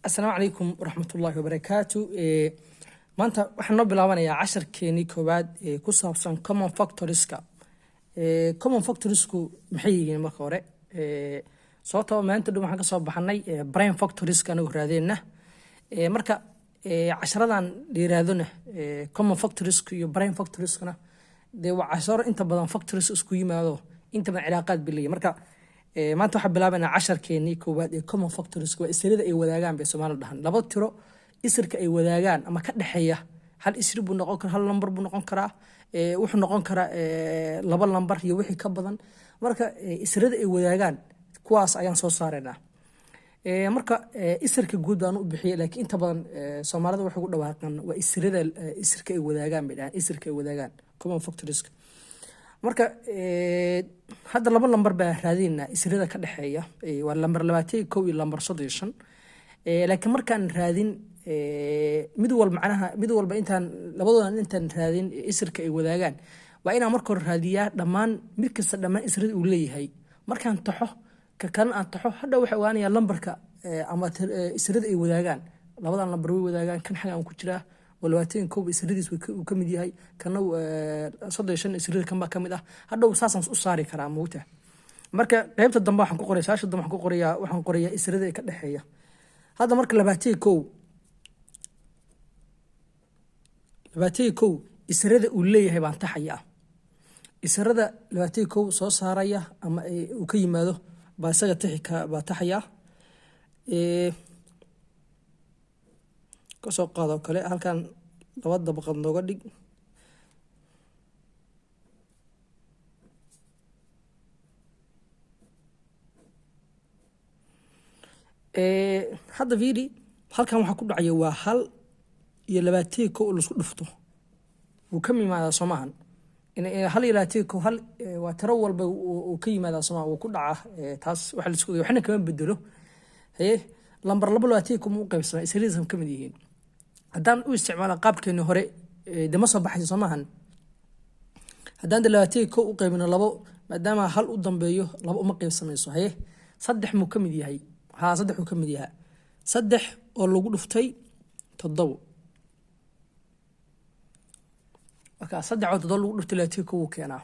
Asalaamu calaykum waraxmatullaahi wabarakaatu. Maanta waxaan noo bilaabanayaa casharkeenii koowaad ee ku saabsan common factorska. Common factorsku maxay yihiin marka hore? Sababtoo maanta dhan waxaan kasoo baxnay prime factorska anagu raadeenna. Marka casharadan la yiraahdona common factorska iyo prime factorskana, dee waa casharo inta badan factors isku yimaado, inta badan cilaaqaad bay leeyihin. Marka maanta waxaan bilaabanaa casharkeenii koowaad ee common factors. Waa isirada ay wadaagaan bay Soomaalida dhahan. Laba tiro isirka ay wadaagaan ama ka dhexeeya, hal isri buu noqon karaa, hal lambar buu noqon karaa, wuxuu noqon karaa laba lambar iyo wixii ka badan. Marka isirada ay wadaagaan kuwaas ayaan soo saaraynaa. Marka isirka guud baan u bixiyay, laakiin inta badan Soomaalida waxay ku dhawaaqaan waa isirada, isirka ay wadaagaan bay dhahaan, isirka ay wadaagaan, common factors. Marka hadda laba lambar baa raadinaynaa isirada ka dhexeeya, waa lambar 21 iyo lambar 35. Laakiin markaan raadin mid walba, macnaha mid walba intaan labadoodan intaan raadin isirka ay wadaagaan, waa inaan marka hore raadiyaa dhammaan mid kasta dhammaan isirada uu leeyahay. Markaan taxo ka kalena aan taxo, hadha waxaa ogaanayaa lambarka ama isirada ay wadaagaan. Labadan lambar way wadaagaan. Kan xagan ku jiraa oo 21 isiradiis uu ka mid yahay, kana 35 isirada kan baa ka mid ah. Hadhow saasaan u saari karaa moogta. Marka qaybta dambe waxaan ku qoraya, saasha dambe waxaan ku qorayaa, waxaan qorayaa isirada ee ka dhexeeya. Hadda marka 21 isirada uu leeyahay baan taxayaa. Isirada 21 soo saaraya ama uu ka yimaado baa isaga tixi ka baa taxayaa. Kasoo qaadoo kale halkan laba dabaqad nooga dhig. Hadda fiiri, halkan waxaa ku dhacaya waa hal iyo 21 laisku dhufto, wuu ka yimaadaa soomahan? Hal iyo 21 hal waa tiro walba uu ka yimaadaa soomahan? Wuu ku dhacaa. Taas waxa la isku waxna kama bedelo. Haye, lambar laba 21 ma u qaybsamaa? Isiradiisa ka mid yihiin? Haddaan u isticmaala qaabkeeni hore, de ma soo baxayso soomahan? Haddaan de 21 u qaybino labo, maadaama hal u dambeeyo, laba uma qaybsamayso. Haye, saddex muu ka mid yahay? Haa, saddex uu ka mid yahaa. Saddex oo lagu dhuftay toddobo, marka saddex oo toddoba lagu dhuftay 21 wuu keenaa,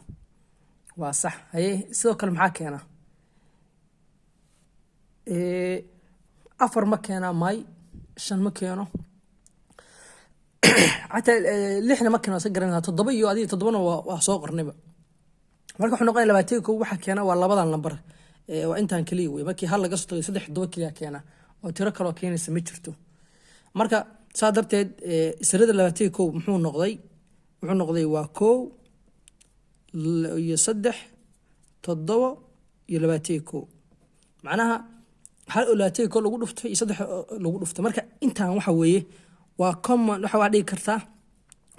waa sax. Haye, sidoo kale maxaa keena? Afar ma keenaa? May. Shan ma keeno, xataa lixna ma keeno. Iska garanaysaa toddoba iyo adiga toddobana waa soo qornayba. Marka wuxuu noqonaya 21 waxa keena waa labadan lambar, waa intaan keliya wey. Markii hal laga soo tagay, saddex toddoba keliya keena oo tiro kaloo keenaysa ma jirto. Marka saa darteed isirada 21 muxuu noqday? Wuxuu noqday waa kow iyo saddex, toddoba iyo 21. Macnaha hal oo 21 lagu dhuftay iyo saddex lagu dhuftay. Marka intaan waxa weeye waa common, waxa waa dhigi kartaa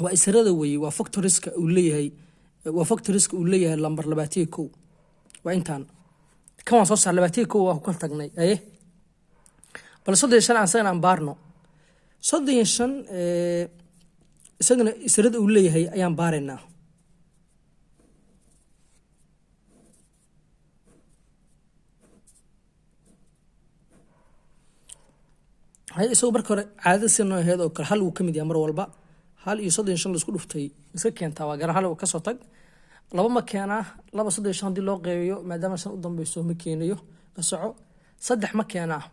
waa isirada weeye, waa factorska uu leeyahay, waa factorska uu leeyahay lambar 21, waa intaan. Kan waan soo saar, 21 waa ku kala tagnay. Aye, bal 35 aan isagana aan baarno. 35 isagana isirada uu leeyahay ayaan baaraynaa. Hay, isagu marka hore caadada si noo aheyd oo kale, hal wuu ka mid yahay mar walba. Hal iyo 35 laisku dhuftay iska keentaa, waa garan. Hal kasoo tag. Laba ma keenaa? Laba 35 hadii loo qeybiyo, maadaama shan u dambeyso, ma keenayo, ka soco. Saddex ma keenaa?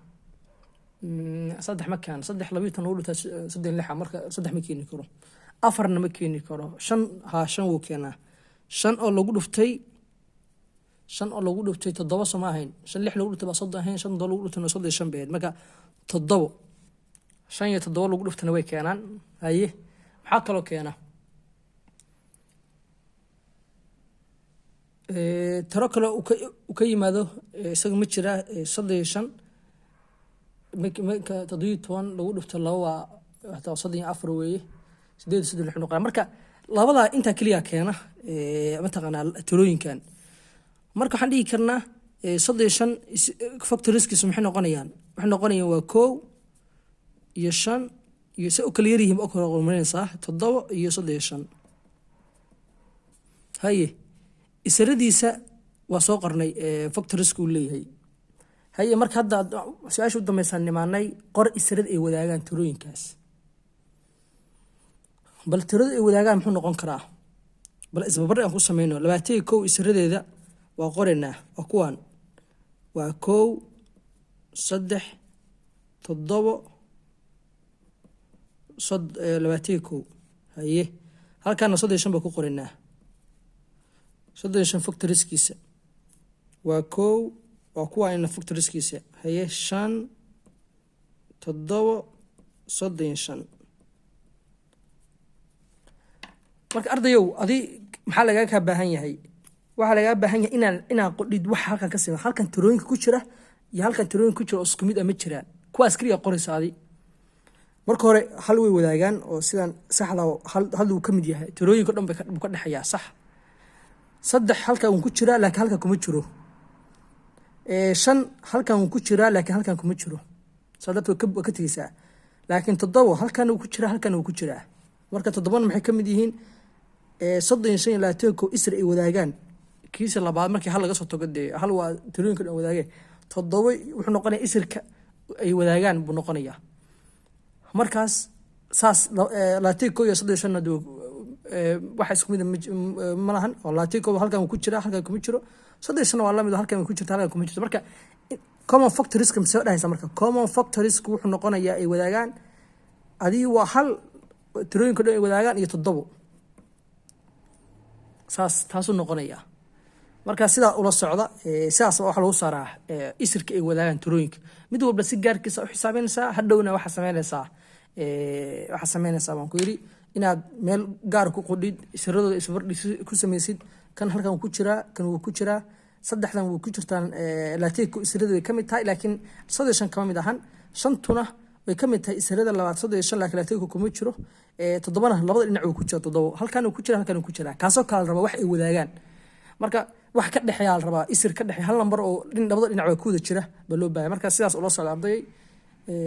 Saddex ma keeno. Saddex 12 lagu dhuftaa soddon lixa, marka saddex ma keeni karo. Afarna ma keeni karo. Shan, haa, shan wuu keenaa. Shan oo lagu dhuftay, shan oo lagu dhuftay toddoba soo ma ahayn? Shan lix lagu dhuftay baa 30 ahayn, shan toddoba lagu dhuftayna 35 bay ahayd. Marka toddobo, shan iyo toddoba lagu dhuftana way keenaan. Haye, maxaa kaloo keena? Tiro kale uu ka yimaado isaga ma jiraa? 35, marka 17 lagu dhufto laba waa 34 weeye, sideed iyo soddon lix noqonaa. Marka labadaa intaa keliya keena mataqaanaa tirooyinkan. Marka waxaan dhihi karnaa 35 factorskiisu maxay noqonayaan? Waxay noqonayaan waa kow iyo shan iyo, se u kala yaryihiin ba u kala qomarinaysaa, toddoba iyo 35. Haye, isiradiisa waa soo qornay factorska uu leeyahay. Haye, marka hadda su-aasha u dambeysaan nimaanay: qor isirada ay wadaagaan tirooyinkaas. Bal tirada ay wadaagaan muxuu noqon karaa? Bal isbarbardhig aan ku sameyno. 21 isiradeeda waa qoraynaa, waa kuwaan: waa 1, 3, 7, 21. Haye, halkaana 35 baa ku qoraynaa. 35 factoriskiisa waa 1, waa kuwaanina factoriskiisa. Haye, 5, 7, 35. Marka ardayow, adi maxaa lagaa kaa baahan yahay? Waxaa lagaa baahan yahay inaan qodhid waxa halkan ka siman, halkan tirooyinka ku jira iyo halkan tirooyinka ku jira oo isku mid ah ma jiraan. Kuwaas keliya qoraysa adi. Marka hore hal way wadaagaan oo sidan saxda hal uu ka mid yahay, tirooyinka dhan buu ka dhexeeyaa, sax. 3 halkan wuu ku jiraa, laakiin halkan kuma jiro. 5 halkan wuu ku jiraa, laakiin halkan kuma jiro, saa darteed waa ka tegeysaa. Laakiin 7 halkan wuu ku jiraa, halkan wuu ku jiraa. Marka 7na maxay ka mid yihiin? 35 iyo 21 isra ay wadaagaan kiisa labaad markii hal laga soo tago, dee hal waa tirooyinka dhan wadaageen. 7 wuxuu noqonayaa isirka ay wadaagaan buu noqonayaa. Markaas saas 21 iyo 35 waxa isku mid ma lahan, oo 21 halkan ku jira, halkan kuma jiro. 35 waa lamid, halkan ku jirta, halkan kuma jirto. Marka common factoriska masoo dhahaysa? Marka common factoriska wuxuu noqonayaa ay wadaagaan adii waa hal, tirooyinka dhan ay wadaagaan, iyo 7. Saas taasuu noqonayaa. Marka sidaa ula socda. Sidaas waxaa lagu saaraa isirka ay wadaagaan tirooyinka. Mid walba si gaarkiisa u xisaabinaysaa. Hadhowna waxaa sameynaysaa baan ku yidhi inaad meel gaar ku qodhid isiradooda, isbardhig ku samaysid. Kan halkan wuu ku jiraa, kan wuu ku jiraa, saddexdan wuu ku jirtaan. Laateedku isirada way ka mid tahay, laakiin 35 kama mid ahan. Shantuna way ka mid tahay isirada labaad, 35, laakiin laateedku kuma jiro. 7na labada dhinac wuu ku jira. 7 halkan wuu ku jira, halkan wuu ku jiraa. Kaasoo kale la rabaa wax ay wadaagaan. Marka wax ka dhexeeyaa la rabaa, isir ka dhexeeya, hal lambar oo labada dhinac waa ku wada jira baa loo baahaya. Marka sidaas ula socda, ardayay.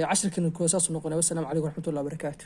Cashirkan koo saasuu noqonaya. Wasalaamu calaykum waraxmatullahi wabarakaatu.